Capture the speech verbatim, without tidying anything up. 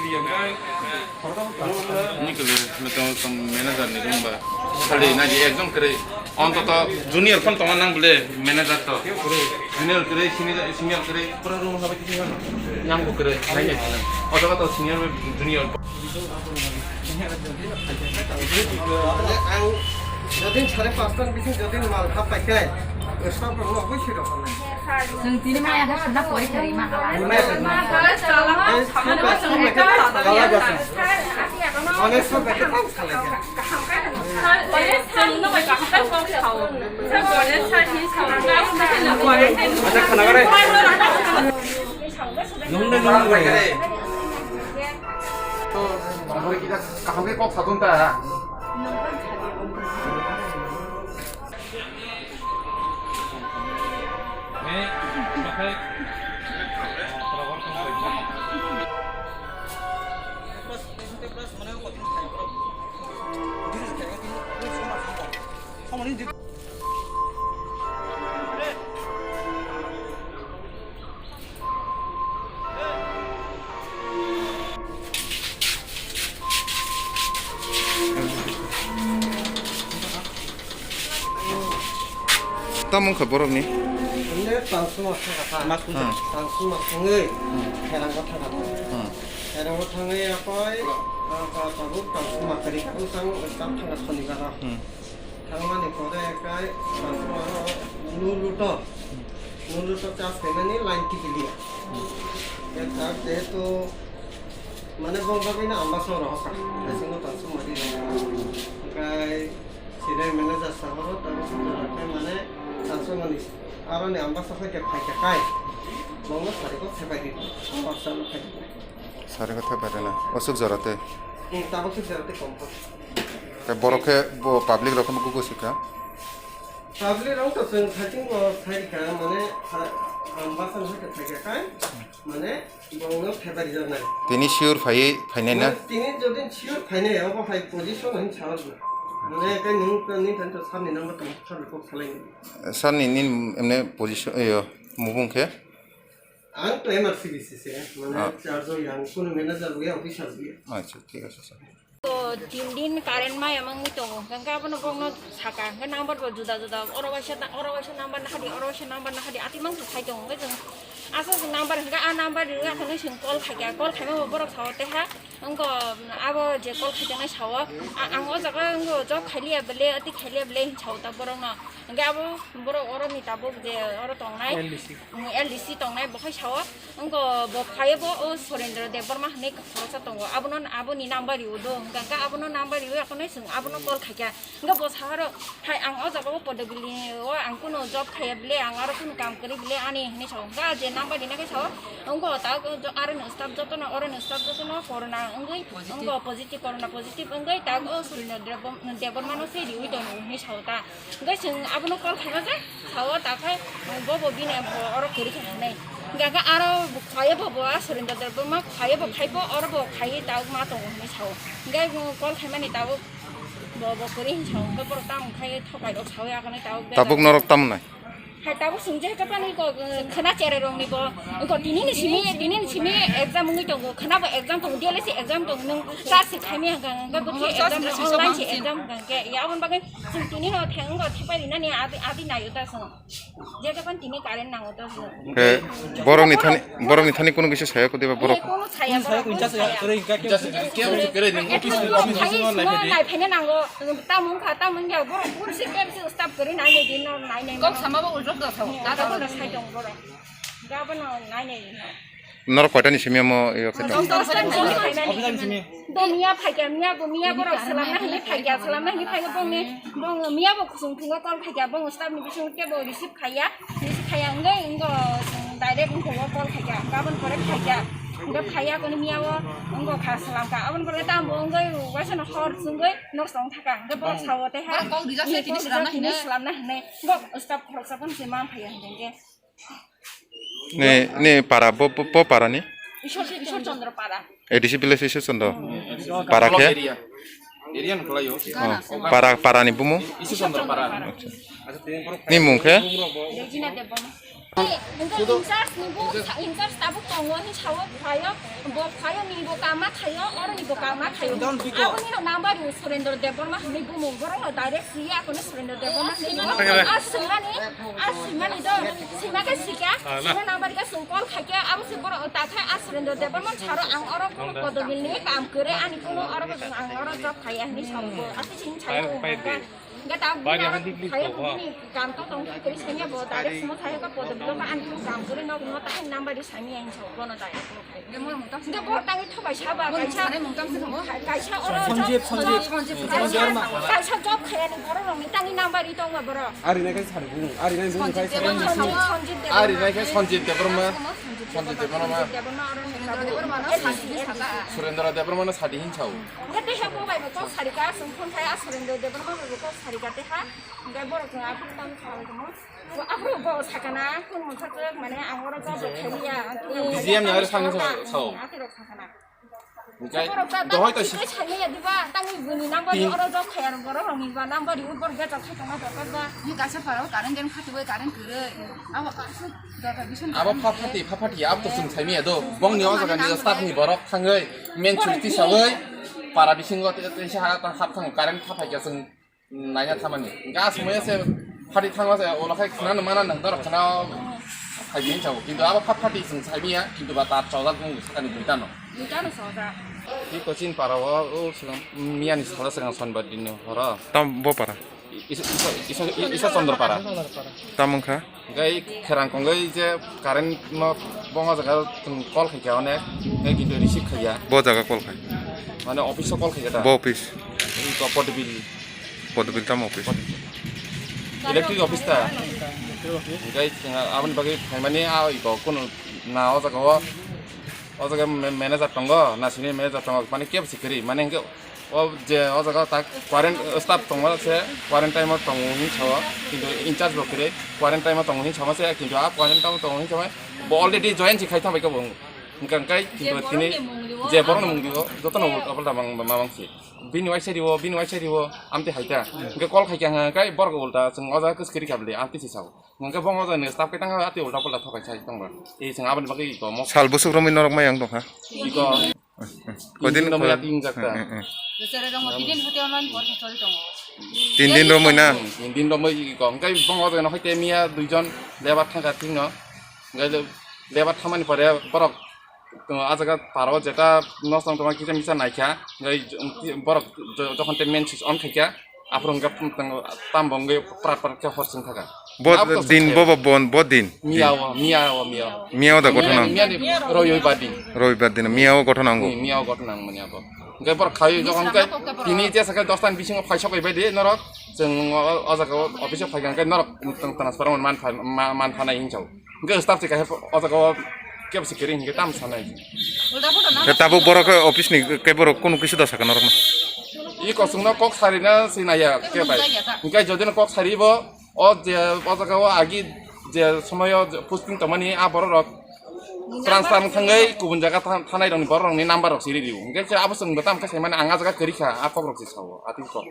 Ni kwrwi, tong, tong manager ni room ba. Sali na di ekjon kwrwi. Ontoto junior phone tongma nang bole manager to. Junior kwrwi, senior, senior kwrwi, pura room habai tisi hano. Yang bo kwrwi, nai nai. Oto to senior junior. Ang jodin sare pasta ni bising jodin mal hap pai kai, staff rok no boi siro. Chwng tini maya khe swnna pori kari ma hala. Kaham khe kok satung ta. Tamo wngkha borokni? Hwnle tangsuma thangkha ta. Hmm. Tangsuma thangwi Hmm. Kherango thangkha ta. Hmm. Kherango thangwi yakoi, ah, ba tabuk tangsuma kwrwi tabuk tang wngkha thangkha sonibaro. Hmm. Thangmani pore kai tangsuma no nuluto. Nuluto charge khaimani line kiphilya. Hmm. Jehetu mane bong bagwino ambasa rohorkha. Bisingo tangsuma di rohorkha. Kai Senior manager sahoro tabuk sumjak khe mane tangsumani aroni ambasa khe phaikha kai. Bongno sariko thepai di. Ambasa no phaikha. Sariko thepai rina. Osuk jorate. Hmm, tabuk suk jorate kompot. Khe borok khe bo public rok khe gugu sikha. Public rok to chwng khating bo saikha mane ambasa no khe phaikha kai. Mane Bongno thepai rijak nai. Tini sure phaiwi phainai na? Mane tini jodi sure phainai, obo hai position hin sawi. Mane kai nung, nini thani to sir ni number tong, sir ni kok salai ni. Sir ni nini emne position, iyo, mubung khe? Ang to M R C B C se, mane Ah. Charge o yang, kunu manager ya, officer ya. Acha, thik ache, sir. To tin din current maya mangwi tongo. Hwnkhe abono bokno saka, hwnkhe number bo juda juda. Oro waisa ta-, oro waisa number nahadi, oro waisa number nahadi. Ati mangsa sai tongo. Hwnkhe chwng aswk aswk number hwnkhe a number rwwi akhano chwng call khaikha. Call khaima bo borok sao teha. Wngkha abo je call khaijaknai sao. A-, ang o jaga wngkha job khailiya bele, ati khailiya bele hin sao ta borokno. Hwnkhe abo borok oroni tabuk je oro tongnai. L D C. L D C tongnai bo khai sao. Wngkha bo phaibo o Surendra Debbarma hinwi khoroksa tongo. Abono, aboni number rw do. Hwnkha khe abono number rw, akhonai chwng abono call khaikha. Hwnkha bo saharo, hai ang o jaga o Podobili o ang kuno job khaiya bile, ang aro kuno kam kwrwi bile ani hinwi sao. Hwnkha je number rina khe sao, wngkha ta aro ni staff jotono, oro ni staff jotono corona wngwi, wngkha positive, corona positive wngwi ta o Surendra Debbarma no se riwi tongo hinwi sao ta. Hwnkhe chwng abono call khaima khe sao, ta khe bobo bini bo oro kwrwi kha hinwi. Hwnkhe khe aro bo khwlaiya bo, bo a Surendra Debbarma khwlaiya bo khai bo, oro bo khaiwi tabuk ma tongo hinwi sao. Hwnkhe call khaimani tabuk bo, bo kwrwi hinwi sao. Hwnkhe borok tamo khai thokai rok sao, akhani tabuk Tabuk norok tamo nai? Hai tabuk chwng je khe pani ko, khwna cherai rokni bo. Ko tini ni simi, tini ni simi exam wngwi tongo. Khwna bo exam tongo, D L S exam tongo. Nwng class se khaimya hwnkha, hwnkhe bo se exam, online se exam hwnkha khe. Ya aboni bagwi Chwng tini no theng wngkha, thepai rinani adi, adi naio ta chwng. Je dokan tini current nango ta chwng. Khe borokni thani, borokni thani kunu kisa saya kudi ba borok. Kunu saya, borok kunu saya. Just khe khe khe nang office office no nai phene nango. Tamo wngkha, tamo wngya, borok kunu si khe si staff kwrwi nai nai din no nai nai. Kok sama bo ultok da sao. Kok da sai tong borok. Gabano nai nai. Norok koitani simi omo iyo khe tong? Tong tong tong tong. Bo miya phaikya, miya bo miya borok salamna hini phaikya, salamna hini phaikya bongni, bong miya bo kusung thungo call phaikya, bong staff ni bising kebo receive khaiya, receive khaiya wngwi wngkha direct wngkha call phaikya, gabon pore phaikya, wngkha phaiya koni miya o wngkha kha salamkha, aboni pore tamo wngwi waisa no hor chwngwi nok song thaka, wngkha borok sao tei ha. Borok kok rijak se tini salamna hini. Salamna hini, bok staff khoroksa phano se ma phaiya hingkhe. Ni, ni para bo, bo, bo para ni? Ishwar, Ishwar Chandra para. A D C village Ishwar Chandra. Para khe? Area. Area no khlaio. Oh, para, para ni bumung? Ishwar Chandra para. Acha. Ni mung khe? Regina Debbarma. Hwnkhe in charge ni bo, in charge tabuk tongo hinwi sao, phaio, bo phaio ni bo kama khaio, oro ni bo kama khaio. Aboni no number rw Surendra Debbarma hinwi bumung, borok no direct siya kono Surendra Debbarma hinwi. A swimani, a swimani do, swima khe sika, swima number khe swng call khaikhe, abo se borok ta khe a Surendra Debbarma saro ang oro kono kodobil ni kam kwrwi ani kono oro ang oro job khaiya hinwi sao bo. Ati sini sao. Hwnkhe ta bini ang phai bini kam to tong khe kwrwi sanya bo direct simo thai ka podo bilo ka ani kam kwrwi no no ta number di sami ang chok bono ta. Hwnkhe bo tangwi thobai saba kaisa kaisa oro Sanjib, Sanjib, Sanjib Debbarma. Kaisa job khaya ni borok rok ni tangwi number di tong ba borok. Ari nai kai sari bung, ari nai bung kai sari. Sanjib Debbarma. Ari nai kai Sanjib Debbarma. Sanjib Debbarma. Debbarma oro ni Debbarma no sadi hin saka. Surendra Debbarma no sadi hin sao. Hwnkhe tei hwnkhe bai bo kok sari ka, chwng phone khai a Surendra Debbarma bai bo kok sari ka tei ha. Hwnkhe borok chwng aphuru tamo kha bai tongmo. Aphuru bo sakana, phone mokha kwrwk mane ang oro job rok khailiya. B G M ni aro sakni sao. Aphuru sakana. Hwnkhe borok ta dohoi ta sini sini ya diba, tangwi bini number tin oro job khaya borok rok ni ba number ri borok bejak khai tongma dorkar ba. Ni kaisa pharo current den khati bai current kwrwi. Abo kaisa dorkar bisan. Abo pha phati, pha phati, abo to chwng saimaya do. Bongni o jaga ni staff ni borok thangwi main chwng tisawi para bisingo te, te, te, ha, ha, hap thang current pha phaikya chwng naina thamani. Hwnkhe a swmaiya se phati thangma se ulo khai khwnano mana nang dorok khwna phaidi hinwi sao. Kintu abo pha phati chwng saimaya, kintu ba tar chojak wng sakani duitano. Duitano chojak. Tei coaching para o, o swkang miyani salo swkang sonbar dinni horo. Tam bo para? Isa, isa, isa, isa, isa Chandra para. Tam wngkha? Hwnkhe kherang kongwi je current no bongo jaga chwng call khaikha onek, hwnkhe kintu receive khaiya. Bo jaga call khai? Mane office o call khaikha ta. Bo office? Iko Podobil. Podobil tamo office? Electric office ta. Hwnkhe chwng aboni bagwi phaimani a iko kunu na o jaga o, o jaga ma-, manager tongo, na senior manager tongo, mane kebo se kwrwi, mane hwnkhe o je o jaga tak quarant-, staff tongma se quarantine o tongo hinwi sao, kintu in charge bo kwrwi quarantine o tongo hinwi sao se, kintu a quarantine o tongo hinwi sao bo already join se khai thangbai khe bo hwnkha hwnkhe kintu tini je borokni mung dio jotono ulta palta mang ma mang se bini waisa rio bini waisa rio amtwi hai kha hwnkhe call khai kha hwnkhe borok ulta chwng o jaga kwchwk kwrwi kha bwle amtwi se sao. Hwnkhe bo wngkha jani staff khe tangkha, atwi ulta pulta thokai sai tongba. Tei chwng aboni bagwi iko mo. Sal bwswk romwi norok maya wng tongkha? Iko. Kodin tini no maya ko- tingjak ta. Hmm, hmm, hmm. Bwswrwng rok tini hotel man bor choli tongo. Tin din romwi na? Hmm, tin din romwi iko. Hwnkhe bo wngkha jani hoite miya duijon lebar thangkha thikno. Hwnkhe lebar thangmani pore borok O jaga paro jeta nosto wng tongma kisa misa naikha, hwnkhe borok jo-, jokhon tei main switch on khaikha, aphuru hwnkhe tam bo wngwi prat prat khe hor chwng thaka. Bo din bo bo bon bo din. Miya o, miya o, miya o. Miya o da gothona. Miya ni royoi badi. Royoi badi na miya o gothona ango. Miya o gothona ang manya bo. Hwnkhe borok khai jokhon khe tini jesa khe dosta ni bisingo phai sokoi bai di norok, chwng o, o jaga o office o phaikha hwnkhe norok transfer man pha-, ma-, man phanai hinwi sao. Hwnkhe staff se kaisa o jaga o kebo se kwrwi hinkhe tamo sanai. Khe tabuk borok khe office ni khe borok kunu kisa da sakha norokno. I kosongno kok sarina sinaya khe bai. Hwnkhe jodino kok saribo o je o jaga o agi je somoyo posting tongmani a borok rok transfer thangwi kubun jaga tha-, thanai rokni borok rokni number rok siri rio. Hwnkhe abo chwngbo tamo khe saimani ang a jaga kwrwi kha a kok rok se sao atwi kok.